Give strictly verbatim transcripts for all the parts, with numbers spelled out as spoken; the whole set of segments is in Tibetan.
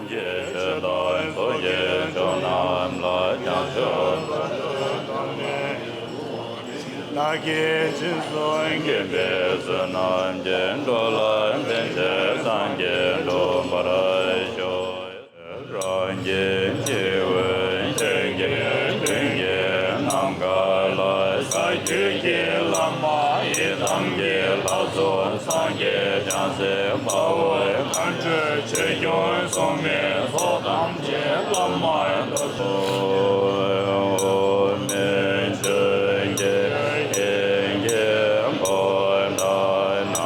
ཀྱི་ཆོས་དང་ཚོགས་ཀྱི་མཆོག་རྣམས་ལ་ཀྱང་མཆོད་པ། བདག་གིས་སྦྱིན་སོགས་མཁྱེན་པའི་བསོད་ནམས་ཀྱིས། འགྲོ་ལ་ཕན་ཕྱིར་སངས་རྒྱས་འགྲུབ་པར་ཤོག། རང་གི་སྤྱི་བོའི་ཤེལ་གྱི་མདུན་གྱི་ནམ་མཁའ་ལ། ས་བཅུ་གི་བླ་མ་ཡི་དམ་གྱི་ལྷ་ཚོགས་སངས་རྒྱས་བྱང་སེམས་དཔའ་བོས་མཁའ་འགྲོའི་ཆོས་སྐྱོང་སྲུང་མའི་ཚོགས་ཐམས་ཅད་བླ་མར་བསྟོད་དོ། འོག་མིན་ཆོས་ཀྱི་དབྱིངས་ཀྱི་ཁོང་ཁྲོ་ན།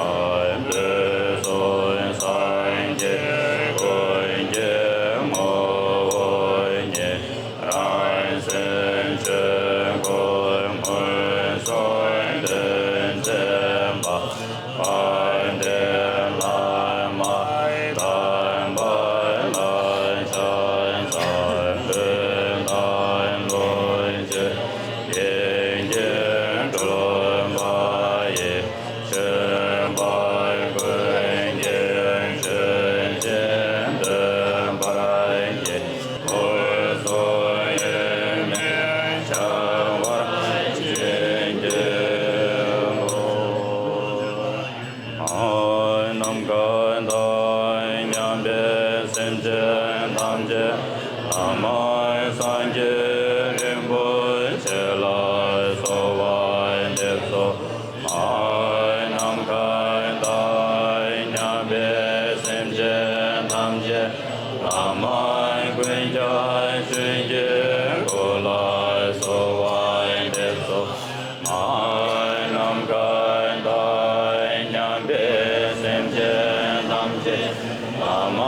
དུས་གསུམ་སངས་རྒྱས་ཀུན་གྱི་ངོ་བོ་ཉིད། རང་སེམས་ཆོས་སྐུ་མངོན་སུམ་དུ་མཛད་པ། དཔལ་ལྡན་བླ་མ་དམ་པ་ལ་ཕྱག་འཚལ་ལོ། ལུས་དང་ལོངས་སྤྱོད་ཡིད་ཀྱིས་སྤྲུལ་པ་ཡི། མཆོད་པ་ཀུན་གྱི་མཆོད་སྤྱན་འདོན་པར་བགྱི། སྐུ་གསུང་ཡོན་མིན་འཆང་བར་བྱིན་གྱིས་རློབས། ནམ་མཁའ་དང་མཉམ་པའི་སེམས་ཅན་ཐམས་ཅད་བླ་མ་སངས་རྒྱས་རིན་པོ་ཆེ་ལ་གསོལ་བ་འདེབས་སོ། ནམ་མཁའ་དང་མཉམ་པའི་སེམས་ཅན་ཐམས་ཅད་བླ་མ་ཀུན་ཁྱབ་ཆོས་ཀྱི་སྐུ་ལ་གསོལ་བ་འདེབས་སོ། ནམ་མཁའ་དང་མཉམ་པའི་སེམས་ཅན་ཐམས་ཅད་བླ་མ་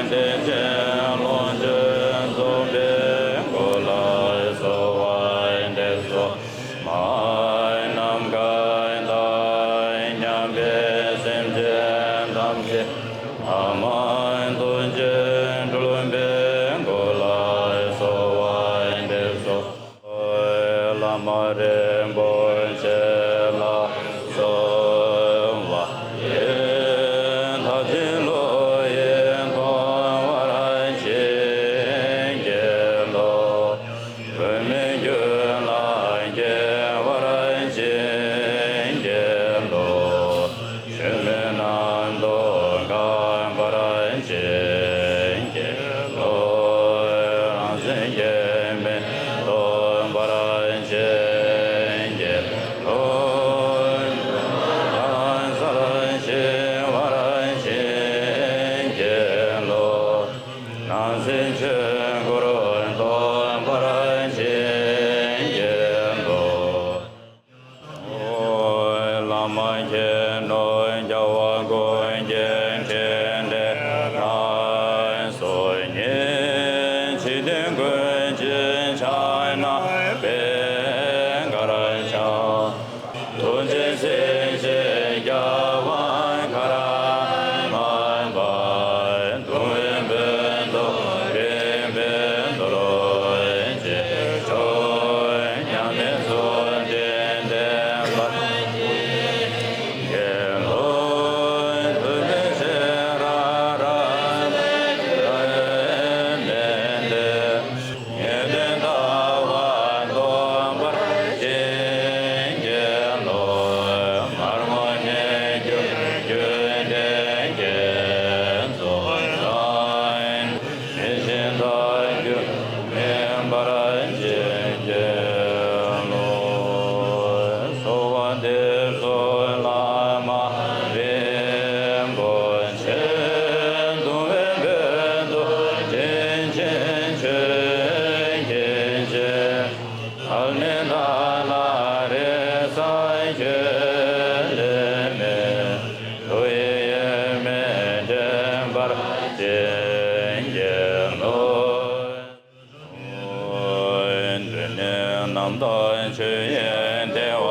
བདེ་ཆེན་ལོངས་སྤྱོད་རྫོགས་པའི་སྐུ་ལ་གསོལ་བ་འདེབས་སོ། ནམ་མཁའ་དང་མཉམ་པའི་སེམས་ཅན་ཐམས་ཅད་བླ་མ་རྡོ་རྗེ་སྤྲུལ་པའི་སྐུ་ལ་གསོལ་བ་འདེབས་སོ། བླ་མ་རིན་པོ་ཆེ་ལ་གསོལ་བ་འདེབས། ཐབས་ཤེས་བློ་ཡིས་མཐོང་བར་བྱིན་གྱིས་རློབས། བུད་མེད་རྒྱུད་ལ་སྐྱེ་བར་བྱིན་གྱིས་རློབས། ཆོས་མིན་ནམ་མཁའ་འགག་པར་བྱིན་གྱིས་རློབས། རང་སེམས་སྐྱེ་མེད་རྟོགས་པར་བྱིན་གྱིས་རློབས། ཡུལ་ལ་ཡང་དག་ཤེས་པར་བྱིན་གྱིས་རློབས། སྣང་སྲིད་ཆོས་སྐུར་རྟོགས་པར་བྱིན་གྱིས་རློབས། བླ་མ་མཁྱེན་ནོ་རྒྱལ་བ་ཀུན་གྱི་འཕྲིན་ལས་རབ་གསལ་ཉིད། འཇིག་རྟེན་ཀུན་གྱི་ཕྱག་ན་པད་དཀར་འཆང་། རྡོ་རྗེ་སེམས་དཔའི་རྒྱལ་བ་ཀརྨ་པ། གདུང་བའི་འབོད་སྟོན་རིམ་པས་གཏོར་བཅས་ཤོག། མཉམ་མེད་ཚོགས་ཀྱིས་བདེ་བར་གཤེགས་སུ་གསོལ། བུད་མེད་ཤེས་རབ་རབ་གསལ་ལས་མི་འདའ། ངེས་དོན་ལྟ་བ་རྟོགས་པར་བྱིན་གྱིས་རློབས། མར་ངོ་གནས་འགྱུར་རྒྱུད་སྡེ་བསྐྱེད་རྫོགས་བཟང་། དེ་བཞིན་ཐལ་འགྱུར་མིན་པར་བྱིན་གྱིས་རློབས། གསོལ་བ་འདེབས་སོ་བླ་མ་རིན་པོ་ཆེ། གདུང་བའི་འབོད་སྟོན་དྲིན་ཅན་ཆོས་ཀྱི་རྗེ། ཐར་མེད་བདག་ལ་རེ་ས་ཁྱོད་ལས་མེད། ཐུགས་ཡིད་ཡེངས་མེད་འདྲེན་པར་བྱིན་གྱིས་རློབས། འདི་ནི་རྣམ་དག་ཆོས་དབྱིངས་བདེ་བ་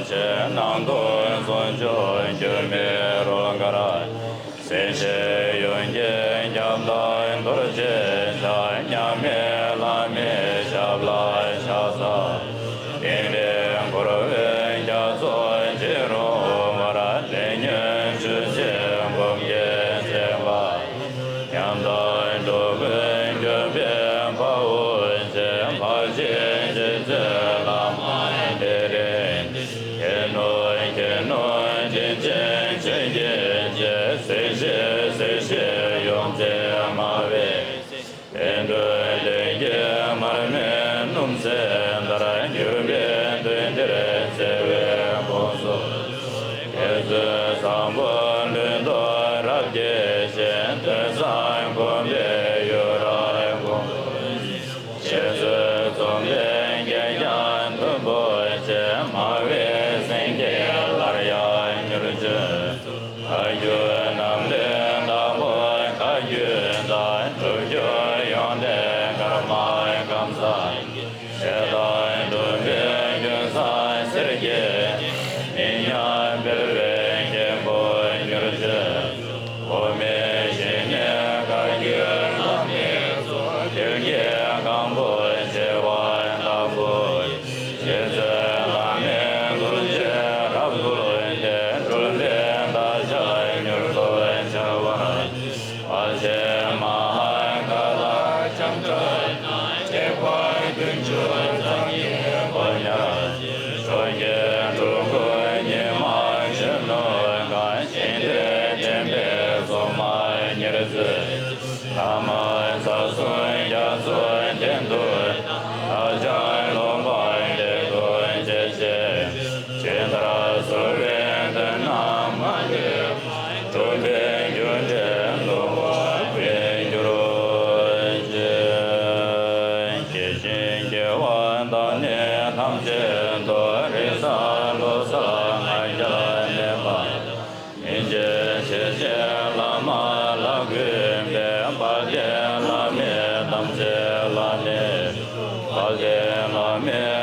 ཅན། སྣང་སྟོང་ཟུང་འཇུག་སྒྱུ་མའི་རོལ་གར། སྲིད་ཞིའི་གཡུལ་འགྱེད་རྒྱབ་དང་རྡོ་རྗེ་འཆང་། མཉམ་མེད་བླ་མའི་ཞབས་ལ་ཕྱག་འཚལ། ཏིང་འཛིན་འཁོར་བའི་རྒྱ་མཚོ་ཅི་རུང་བར། ལས་ཉོན་ཆུ་སྲིན་འབུམ་གྱིས་གཙེས་པ། ཉམས་དང་འགྲོ་ རྗེ་རྗེ་བཙུན་བླ་མ་དེ་རིང་། ཁྱེད་ནོར་ཁྱེད་ནོར་དྲིན་ཅན་ཆོས་ཀྱི་རྗེ། སྲིད་ཞི་སྲིད་ཞི་ཡོངས་འཛིན་སྨྲ་བའི། བསྟན་འགྲོའི་བདེ་སྐྱིད་མར་མེ་སྣུམ་ཟད་ལྟར། གྱུར་པའི་དུས་འདིར་བརྩེ་བའི་དགོངས་སུ། དགེ་ཚུལ་བཟང་པོ་ལུས་མདོག་རབ་རྒྱས་ཤིང་། ཐོས་བསམ་སྒོམ་པའི་ཡུ་རབ་དགོངས་སུ། རྗེ་བཙུན་འཛོམས་པའི་གད་རྒྱངས་མཐུན་པོ་ཆེ། སྨྲ་བའི་སེང་གེ་སླར་ཡང་མྱུར་འབྱོན། བཀའ་བརྒྱུད་རྣམ་གླིང་བདག་པོ་བཀའ་བརྒྱུད་དང་། སྒྲུབ་བརྒྱུད་ཡོན་ཏན་ཀརྨ་ཀཾ་ཚང་། ཞེ་སྡང་གདུང་བའི་རྒྱུན་བཟང་གསེར་གྱི། ཉིད་མཉམ་སྤེལ་བའི་རྒྱལ་པོར་གྱུར་ཅིག། འོག་མིན་ཞིང་གནས་བཀའ་བརྒྱུད་བླ་མའི་གཙོ། དུས་ཀྱི་གང་པོ་བྱེ་བ་དང་པོ། རྗེ་བཙུན་བླ་མའི་ཐུགས་རྗེས་རབ་བསྐུལ་ཏེ། སྒྲུབ་པའི་བདག་ཅག་མྱུར་དུ་བྱ་བར། དཔལ་ཆེན་མ་ཧཱ་ཀཱ་ལ་ལྕམ་དྲལ་ནས། ཐེག་པ་བདུན་ཅུ་རྩ་བརྒྱད་སྒོ་ཕྱེ། ཕྱོགས་ཀྱི་འགྲོ་ཀུན་ཉི་མ་གཞོན་ནུར་གང་། ཞིང་དེར་བསྟན་པའི་སྲུང་མ་ཉེར་འཚོའི། ལྷ་མོ་ས་གསུམ་རྒྱ་མཚོའི་སྟེང་དུ། བདག་ཅག་ལོག་པར་བདེ་སྡུག་སྤྱད་བྱེད། ཇི་ལྟར་གསོལ་བའི་དོན་རྣམས་མ་ལུས་པ། སྒྲུབ་པའི་རྒྱུ་འབྲས་ལོངས་སྤྱོད་གྱུར་ཅིག། སྐྱེ་ཞིང་སྐྱེ་བ་དང་ནི་ཐམས་ཅད་དུ། རིགས་བཟང་བློ་བཟང་ང་རྒྱལ་མེད་པ། སྙིང་རྗེ་ཆེ་ཆེ་བླ་མ་ལ་གུས་པས། དཔལ་ལྡན་བླ་མའི་དམ་ཚིག་ལ་ནི། དཔལ་ལྡན་བླ་མའི་